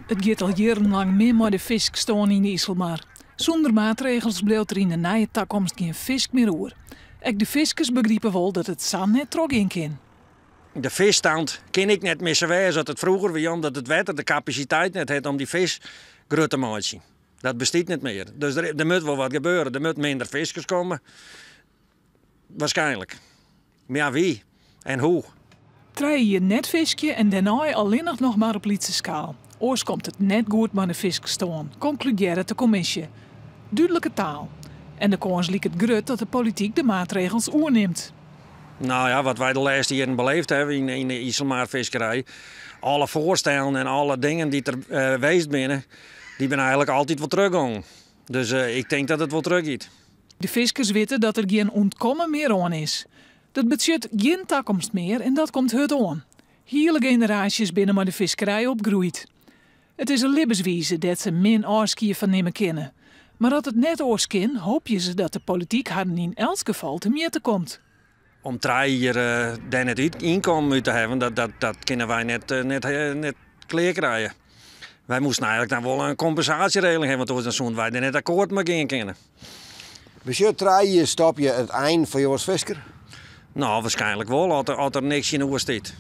It giet al jierrenlang min mei de fiskstân yn de Iselmar. Sûnder maatregels bliuwt der yn de neie takomst gjin fisk mear oer. Ek de fiskers begripe wol dat it sa net trochgean kin. De fiskstand kin ek net mear sa wêze as it froeger wie, omdat it wetter de kapasiteit net hat om dy fisk grut te meitsjen. Dat bestiet net mear. Dus der moat wol wat gebeure. Der moat minder fiskers komme. Waarskynlik. Mar ja, wie en hoe? 3 jier net fiskje en dêrnei allinnich noch mar op lytse skaal. Oars komt it net goed mei de fiskstân, konkludearret de kommisje. Dúdlike taal. En de kâns liket grut dat de polityk de maatregels oernimt. No ja, wat wy de lêste jierren beleefd hawwe yn de Iselmarfiskerij, alle foarstellen en alle dingen dy't der west binne, dy binne eigentlik altyd wol trochgongen. Dus ik tink dat it wol trochgiet. De fiskers witte dat der gjin ûntkommen mear oan is. Dat betsjut gjin takomst mear en dat komt hurd oan. Hiele generaasjes binne mei de fiskerij opgroeid. It is in libbenswize dêr't se min ôfskie fan nimme kinne. Mar as it net oars kin, hoopje se dat de polityk harren yn elts gefal temjitte komt. Om 3 jier dêr net út ynkommen út te hawwen, dat kinne wy net klear krije. Wy moasten eigentlik dan wol in kompensaasjeregeling hawwe, want oars dan soene wy der net akkoart mei gean kinne. Betsjut 3 jier stopje it ein foar jo as fisker? No, waarskynlik wol, as der niks tsjinoer stiet.